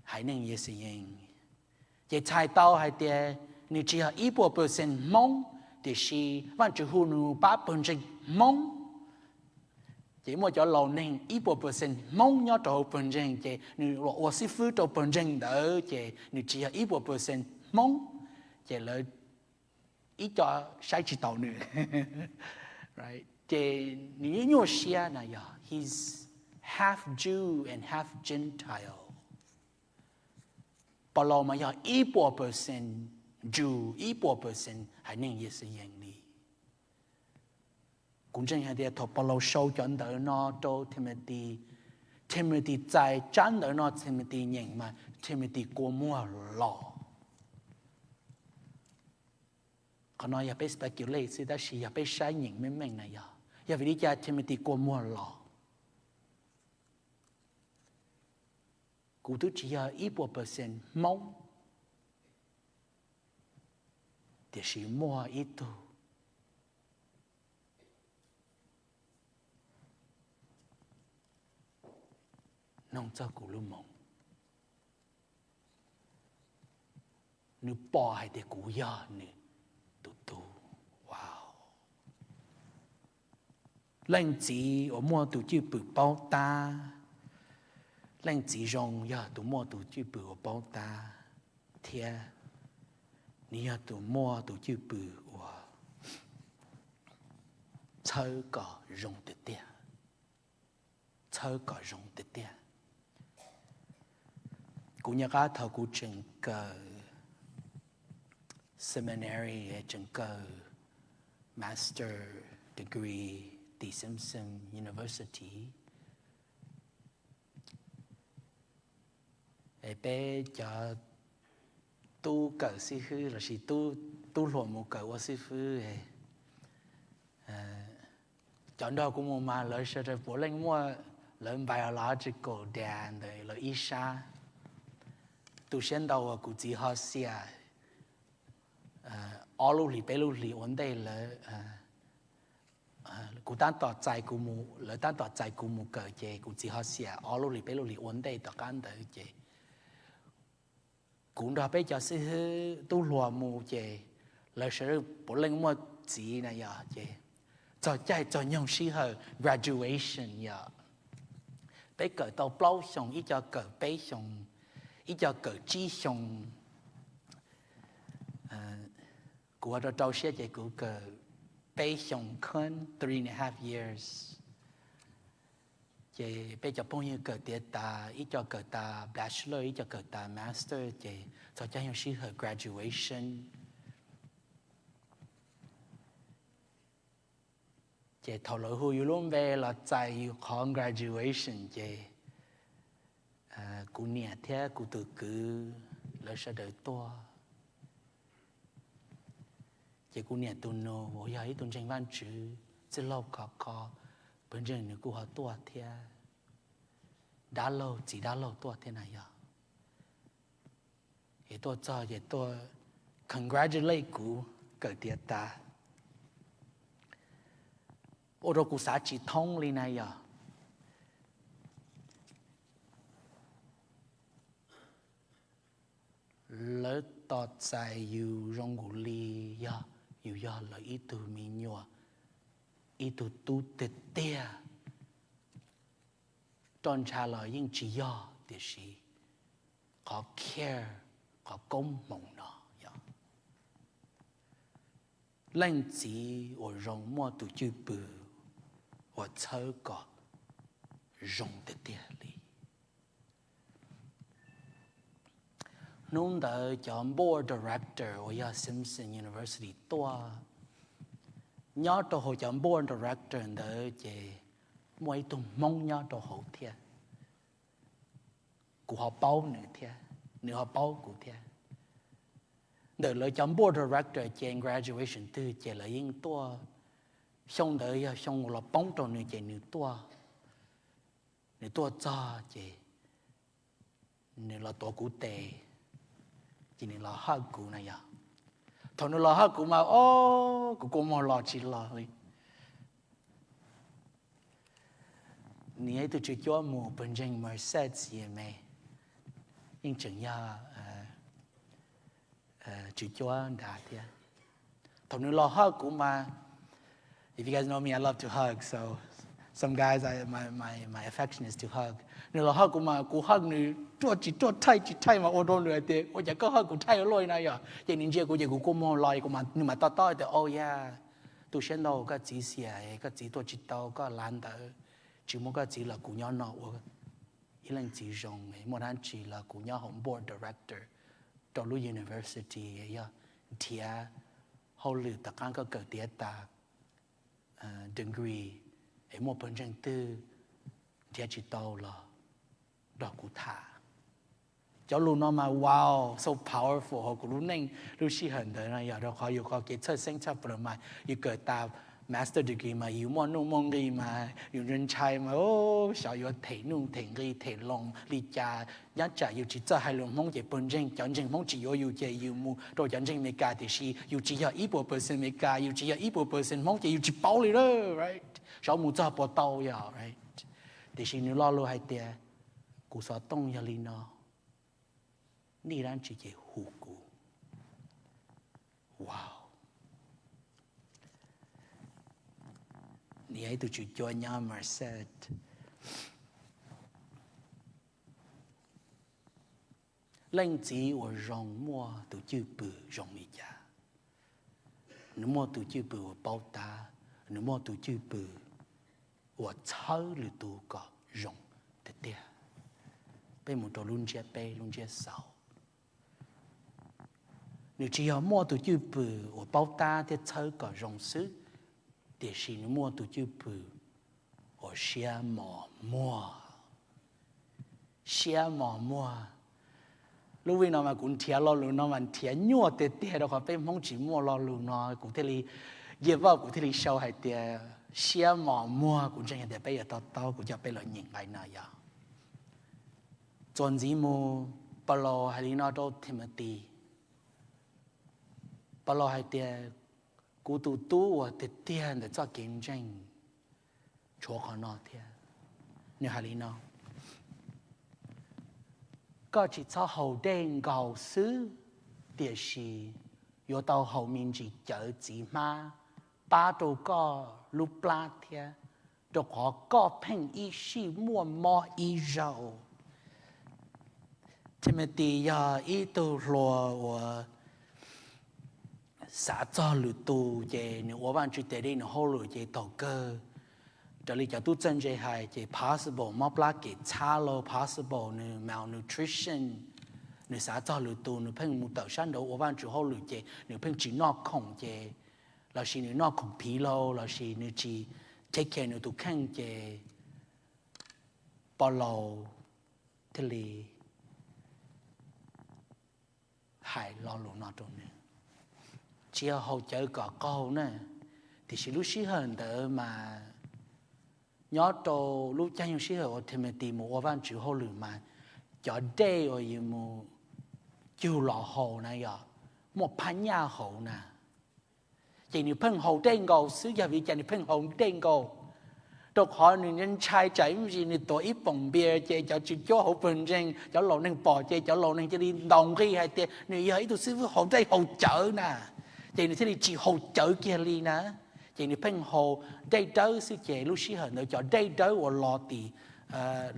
haiv neeg Yixalayees. Ces txhais tau hais tias nws tsis yog ib puas percent Hmoob, tiam sis Vajtswv hu nws pab pawg ntseeg Hmoob. Ces muaj cov laus neeg ib puas percent Hmoob nyob rau hauv pawg ntseeg, ces nws los ua xib fwb rau pawg ntseeg ntawd, ces nws tsis yog ib puas percent Hmoob, ces lawv ib co saib tsis taus nws. Ces nws nyuaj siab na yog, he's half Jew and half Gentile. Paulus mas yog ib puas percent Jew, ib puas percent haiv neeg Yixalayees li. Kuv ntseeg hais tias thaum Paulus sau cov ntawv no rau Timothy, Timothy txais tsab ntawv no Timothy nyeem mas Timothy kua muag los. Qhov no yog peb speculate xwb, tab sis yog peb saib nyeem meej meej na yog, yog vim li cas Timothy kua muag los? Kuv twb tsis yog ib puas percent Hmoob, tiam sis muaj ib tug nug txog kuv lub moo, nws pom hais tias kuv yog nws tus tub. Wow. Leej txiv uas muaj tus cwj pwm paub tab, leej txiv zoo yog tus muaj tus cwj pwm uas paub tab, thiab nws yog tus muaj tus cwj pwm uas txhawb kom zoo tiag tiag, txhawb kom zoo tiag tiag. Kuv nco qab thaum kuv tseem kawm seminary, tseem kawm master degree tim Simpson University, peb cov tub kawm xib fwb lossis tub hluas mus kawm ua xib fwb, cov nrog kuv mus mas lawv sawv daws puav leej muaj, lawv biological dad ntawm lawv ib sab. Tu siab ntau uas kuv txiv ho xiam ob lub hlis peb lub hlis ua ntej lawv kuv tab tom txais kuv mus, lawv tab tom txais kuv mus kawm ces kuv txiv ho xiam ob lub hlis peb lub hlis ua ntej tom qab ntawd ces kuv nrog peb cov xib hwb tub hluas mus ces lawv sawv daws puav leej muaj txiv na yog ces txog caij txog nyoog sij hawm graduation yog peb kawm tau plaub xyoos, ib co kawm peb xyoos, ib co kawm tsib xyoos. Kuv ua rau rau siab ces kuv kawm peb xyoos khab, three and a half years. Ces peb cov phooj ywg kawm tiav tas, ib co kawm tas bachelor, ib co kawm tas master ces txog caij nyoog sij hawm graduation ces thaum lawv hu yus lub npe los txais yus qhov graduation ces kuv niam thiab kuv tus kwv lawv sawv daws tuaj. Ces kuv niam tus nus uas yog ib tug ntseeg Vaajtswv txwj laug khov kho, pawg ntseeg nws kuj ho tuaj thiab. Dab laug, txiv dab laug tuaj thiab na yog. Es tuaj txog ces tuaj congratulate kuv kawm tiav tas. Ua rau kuv xav tsis thoob li na yog. Lawv tos txais yus zoo nkaus li yog yus yog lawv ib tug me nyuam, ib tug tub tiag tiag. Roj ntsha los yeej tsis yog, tiam sis qhov care, qhov koob hmoov no yog leej txiv uas zoo muaj tus cwj pwm uas txhawb kom zoo tiag tiag li. Hnub ntawd cov board director uas yog Simpson University tuaj. Nyob rau hauv cov board director ntawd ces muaj ib tug Hmoob nyob rau hauv thiab. Kuv ho paub nws thiab, nws ho paub kuv thiab. Ntawm lawv cov board director ces graduation twg ces lawv yeej tuaj. Xyoo ntawd yog xyoo los poob rau nws ces nws tuaj. Nws tuaj txog ces nws los tuav kuv tes, ces nws los hawj kuv na yog. Thaum nws los hawj kuv mas o, kuv kua muag los tsis los li. Nws yog ib tug tswv cuab mus pawg ntseeg Merced CMA, yeej tseem yog tswv cuab nrad thiab. Thaum nws los hawj kuv mas, if you guys know me, I love to hug, so some guys, I, my, my, my affection is to hug. Nws los hawj kuv mas kuv hawj nws ruaj tsis ruaj, thaij tsis thaij mas ua rau nws hais tias ua cas koj hawj kuv thaij ua luaj li no yom. Ces nws ntsia kuv ces kuv kua muag los, nws mam tob tob tias, oh yeah, tu siab ntau koj txiv xiam, koj txiv tuaj tsis tau, koj lav ntawd, tsis muaj koj txiv los kuv nyob no ua ib leej txiv zoo, muaj dab tsi los kuv nyob hauv board director rau lub university, yog nrhiav hauj lwm tom qab koj kawm tiav tas degree es muaj pawg ntseeg twg nrhiav tsis tau los nrog kuv tham. Cov lus no mas wow, so powerful hauv kuv lub neej lub sij hawm ntawd no yog rau qhov yus qhov kev txhawj xeeb tshaj plaws mas yus kawm tas master degree mas yus muaj nuj muaj nqi mas yus ntshai mas xyov yuav them nuj them nqi them loo li cas. Nyob tsam yus tsis txawj hais lus Hmoob ces pawg ntseeg, cov ntseeg Hmoob tsis yuav yus ces yus mus rau cov ntseeg Amelikas, tiam sis yus tsis yog ib puas percent Amelikas, yus tsis yog ib puas percent Hmoob ces yus tsis paub li, right? Xyov mus txog puas tau yog, right? Tiam sis nws lo lus hais tias kuv xov tooj yog li no, nej dab tsi ces hu kuv. Wow. Nws yog ib tug tswv cuab nyob Merced. Leej txiv uas zoo muaj tus cwj pwm zoo li cas? Nws muaj tus cwj pwm uas paub tab, nws muaj tus cwj pwm uas txhawb lwm tus kom zoo tiag tiag. Peb mus rau lub ntsiab peb, lub ntsiab xaus. Nws tsis yog muaj tus cwj pwm uas paub tab thiab txhawb kom zoo xwb, tiam sis nws muaj tus cwj pwm uas siab mos muag. Siab mos muag. Lub vij no mas kuv nrhiav lo lus no mas nrhiav nyuaj tiag tiag rau qhov peb Hmoob tsis muaj lo lus no, kuv thiaj li, yia vaj kuv thiaj li sau hais tias siab mos muag. Kuv ntseeg hais tias peb yuav to taub, kuv coj peb los nyeem nqai no yog. Txuas ntxiv mus, Paulus hais li no rau Timothy. Paulus hais tias, kuv tus tub uas tiag tiag ntawm txoj kev ntseeg tshuav qhov no thiab. Nws hais li no: Koj tsis txhob haus dej nkaus xwb, tiam sis yuav tau haus me ntsis cawv txiv hmab pab rau koj lub plab thiab, rau qhov koj pheej ib sij muaj mob ib zaug. Timothy yog ib tug hluas uas xav txog lwm tus, ces nws ua Vajtswv tes dej nws hauj lwm ces thaum kawg, raws li cov tub txawj ntse hais ces possible mob plab kev txhab los possible nws malnutrition, nws xav txog lwm tus, nws pheej mus tawm sab nraud ua Vajtswv hauj lwm ces nws pheej tsis noj khoom ces, los sis nws noj khoom phiv lauj, los sis nws tsis take care nws tus kheej ces Paulus thiaj li hais lo lus no rau nws: Tsis yog haus cawv kom qaug na. Tiam sis lub sij hawm ntawd mas nyob rau lub caij nyoog sij hawm uas Timothy mus ua Vajtswv hauj lwm mas cov dej uas yus mus cug los haus na yog muaj phab nyaj hauv na. Ces nws pheej haus dej nkaus xwb. Yog vim li cas nws pheej haus dej nkaus? Rau qhov nws ntshai tsam ib ntsis nws tuav ib poom npias ces cov tswv cuab hauv pawg ntseeg, cov laus neeg pom ces cov laus neeg cia li ntaus nqi hais tias nws yog ib tug xib fwb haus dej haus cawv na. Ces nws thiaj li tsis haus cawv kiag li na. Ces nws pheej haus dej dawb xwb ces lub sij hawm ntawd cov dej dawb uas los tim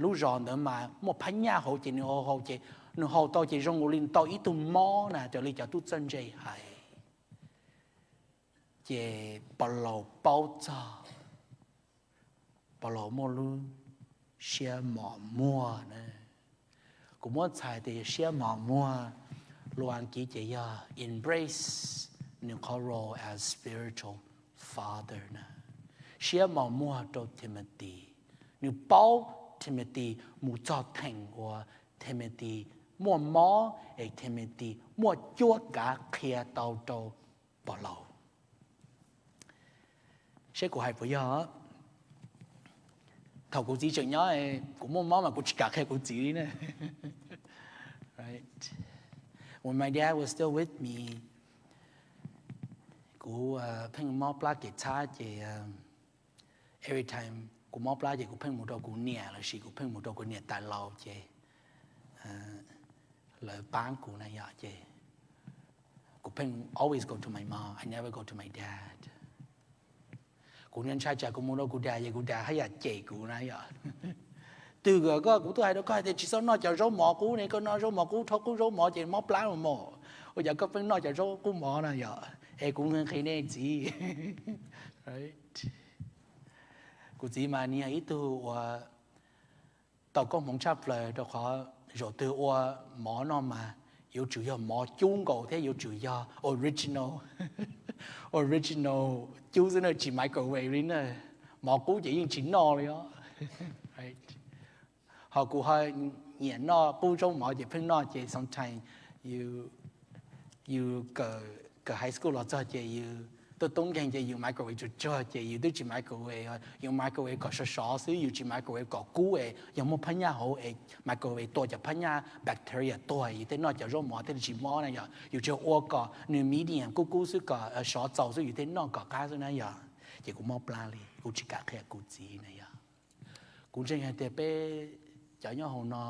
lub zos ntawd mas muaj phab nyaj hauv ces nws haus haus ces nws haus tau ces zoo li tau ib tug mob na, raws li cov tub txawj ntse hais. Ces Paulus paub txog, Paulus muaj lub siab mos muag na. Kuv muab txhais tias siab mos muag, lus Askiv ces yog embrace nws qhov role as spiritual father na. Siab mos muag rau Timothy, nws paub Timothy mus txog theem uas Timothy muaj mob es Timothy muaj cuab kav qhia tau rau Paulus. Seb kuv hais puas yog? Thaum kuv txiv tseem nyob, kuv muaj mob mas kuv tsis kam qhia kuv txiv li na. When my dad was still with me, kuv pheej mob plab kev txhab ces every time kuv mob plab ces kuv pheej mus rau kuv niam lossis kuv pheej mus rau kuv niam tais laus ces lawv pab kuv na yom. Ces kuv pheej always go to my mom, I never go to my dad. Kuv ntshai tsam kuv mus rau kuv dad ces kuv dad haj yam cem kuv na yom. Twg kom koj, kuv twb hais rau koj hais tias tsis txhob noj cov zaub mov qub ne, koj noj zaub mov qub, rhaub qub zaub mov ces mob plab los mas. Ua cas koj pheej noj cov zaub qub mov na yom? Es kuv nqhis nej txiv. Kuv txiv mas nws yog ib tug uas tau koob hmoov tshaj plaws rau qhov zaum twg ua mov no mas yuav tsum yog mov cub nkaus thiab yuav tsum yog original, original cub xwb na, tsis microwave li na. Mov qub ces yeej tsis noj li os. Ho kuv ho nyiam noj qub zaub mov ces pheej noj ces sometimes yus kawm high school los txog ces yus tuaj tub nkeeg ces yus microwave tsuag tsuag ces yus twb tsis microwave, yus microwave kom sov sov xwb, yus tsis microwave kom kub es yog muaj phab nyaj hauv es microwave tua cov phab nyaj bacteria tuag yus thiaj noj cov zaub mov thiaj li tsis mob na yom. Yus tsuas ua kom nws medium kub kub xwb kom sov txaus xwb yus thiaj noj kom qab xwb na yom. Ces kuv mob plab li, kuv tsis kam qhia kuv txiv na yom. Kuv ntseeg hais tias peb cov nyob hauv no,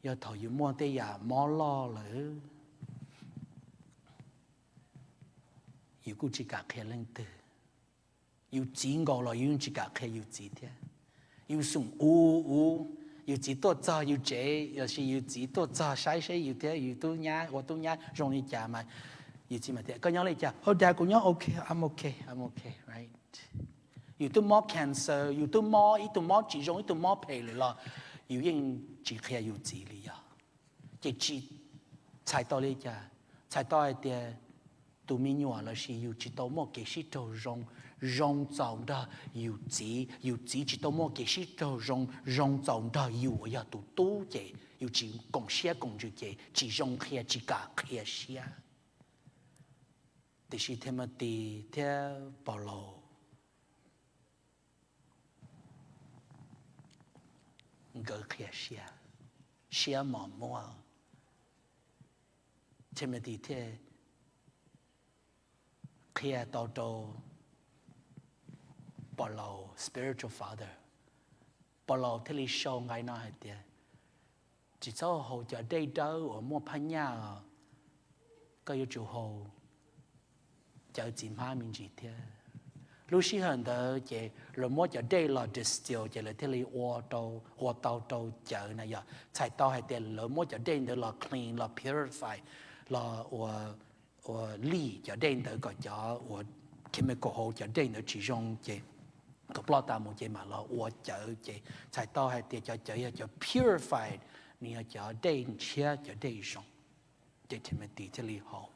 yog thaum yus muaj tej yam mob loj lawm, yus kuj tsis kam qhia leej twg. Yus txiv nkaus los yus yeej tsis kam qhia yus txiv thiab. Yus xoom ub ub, yus txiv tuaj txog yus tsev lossis yus txiv tuaj txog saib seb yus thiab yus tub nyab ua tub nyab zoo li cas mas yus txiv mas tias, koj nyob li cas? Oh dad, kuv nyob ok, I'm ok, I'm ok, right? Yus twb mob cancer, yus twb mob ib tug mob tsis zoo, ib tug mob phem lawm los yus yeej tsis qhia yus txiv li yog. Ces tsis txhais tau li cas, txhais tau hais tias tus me nyuam lossis yus tsis tau muaj kev sib raug zoo, zoo txaus nrog yus txiv, yus txiv tsis tau muaj kev sib raug zoo, zoo txaus nrog yus uas yog tus tub ces yus tsis koom siab koom ntsws ces tsis zoo qhia, tsis kam qhia siab. Tiam sis Timothy thiab Paulus nkawd qhia siab, siab mos muag. Timothy thiaj qhia tau rau Pov Laus, spiritual father, Pov Laus thiaj li sau nqai no hais tias, tsis txhob haus cov dej dawb uas muaj phab nyaj, koj yuav tsum haus cawv txiv hmab me ntsis thiab. Lub sij hawm ntawd ces lawv muab cov dej los distill ces lawv thiaj li ua tau rau cawv na yog. Txhais tau hais tias lawv muab cov dej ntawd los clean, los purify, los ua, ua lij cov dej ntawd kom cov chemical hauv cov dej ntawd tsis zoo ces kom ploj tas mus ces mam los ua cawv ces txhais tau hais tias cov cawv yog cov purified, nws yog cov dej ntshiab, cov dej zoo. Ces Timothy thiaj li haus.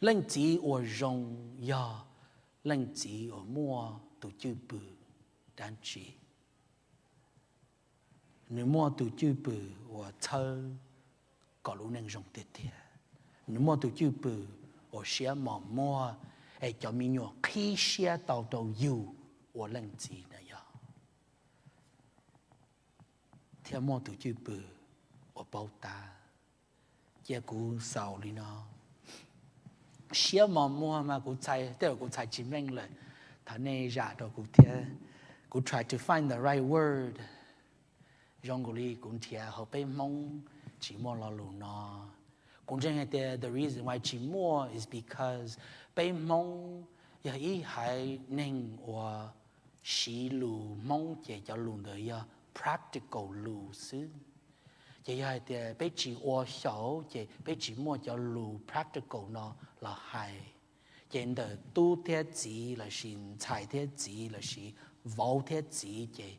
Leej txiv uas zoo yog leej txiv uas muaj tus cwj pwm dab tsi? Nws muaj tus cwj pwm uas txhawb kom lub neej zoo tiag tiag. Nws muaj tus cwj pwm uas siab mos muag, es cov me nyuam qhib siab tau rau yus ua leej txiv na yog, thiab muaj tus cwj pwm uas paub tab. Cia kuv xaus li no. Siab mos muag mas kuv txhais, tej zaum kuv txhais tsis meej lawm, thov nej zam rau kuv thiab. Kuv try to find the right word. Zoo nkaus li kuv nrhiav hauv peb Hmoob tsis muaj lo lus no. Kuv ntseeg hais tias the reason why tsis muaj is because peb Hmoob yog ib haiv neeg uas siv lus Hmoob ces cov lus ntawd yog practical lus xwb. Ces yog hais tias peb tsis ua xyaum ces peb tsis muaj cov lus practical no los hais. Ces ntawm tub thiab txiv lossis ntxhais thiab txiv lossis vauv thiab txiv ces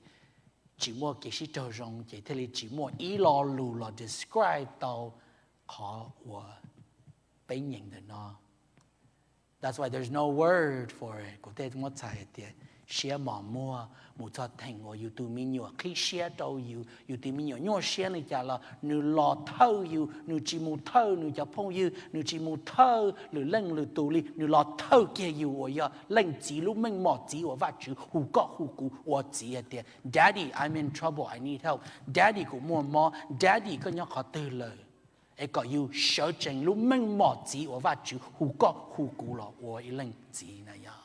tsis muaj kev sib raug zoo ces thiaj li tsis muaj ib lo lus los describe tau qhov uas peb nyeem ntawm no. That's why there's no word for it. Kuv thiaj muab txhais hais tias siab mos muag mus txog theem uas yus tus me nyuam qhib siab rau yus, yus tus me nyuam nyuaj siab li cas los nws los thawj yus, nws tsis mus thawj nws cov phooj ywg, nws tsis mus thawj lwm leej lwm tus li, nws los thawj kiag yus uas yog leej txiv lub meej mom txiv uas Vajtswv hu koj hu kuv ua txiv hais tias, Daddy, I'm in trouble, I need help. Daddy, kuv muaj mob. Daddy, koj nyob qhov twg lawm? Es kom yus sawv tsees lub meej mom txiv uas Vajtswv hu koj hu kuv los ua ib leej txiv na yog.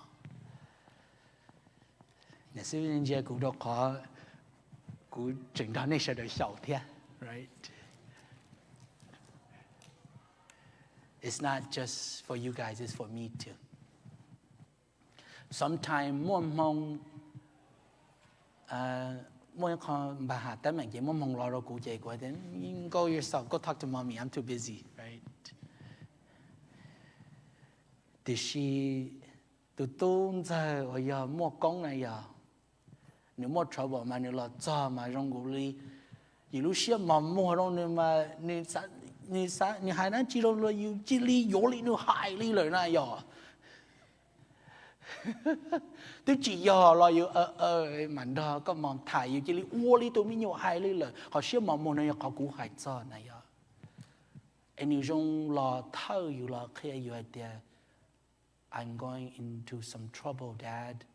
Niam xib ntsia kuv rau qhov kuv tseem nrog nej sawv daws xyaum thiab. It's not just for you guys, it's for me too. Sometimes muaj hmoo, muaj ib qho npag ham teeb meem ces muaj hmoo los rau kuv ces kuv tias, go yourself, go talk to mommy, I'm too busy. Tiam sis tus tub ntxawg uas yog muaj koob na yog, nws muaj trouble mas nws los txog mas zoo nkaus li yus lub siab mos muag rau nws mas nws, nws hais dab tsi rau los yus cia li yuav li nws hais li lawm na yog. Twb tsis yog los yus mam nrog koj mus tham, yus cia li ua li tus me nyuam hais li lawm. Qhov siab mos muag no yog qhov kuv hais txog na yog. Es nws zoo los thawj yus los qhia yus hais tias, I'm going into some trouble, Dad.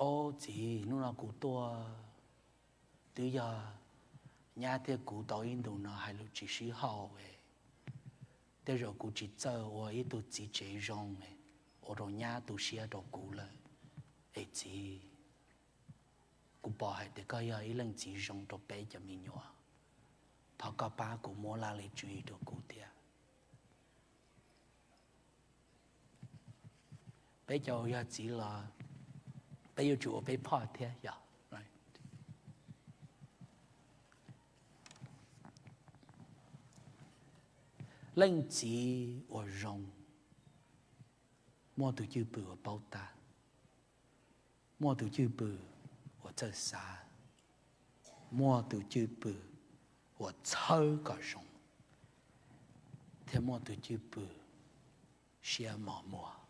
Ob txiv, hnub no kuv tuaj twb yog nyab thiab kuv tau ib ntus no hais lus tsis sib haum. Tej zaum kuv tsis txawj ua ib tug txiv tsev zoo, ua rau nyab tu siab rau kuv lawm. Es txiv, kuv pom hais tias koj yog ib leej txiv zoo rau peb cov me nyuam. Thov koj pab kuv muab laj lim tswv yim rau kuv thiab. Peb cov uas yog txiv los peb yuav tsum ua peb phoj thiab yog. Leej txiv uas zoo muaj tus cwj pwm uas paub tab, muaj tus cwj pwm uas txawj xav, muaj tus cwj pwm uas txhawb kom zoo, thiab muaj tus cwj pwm siab mos muag.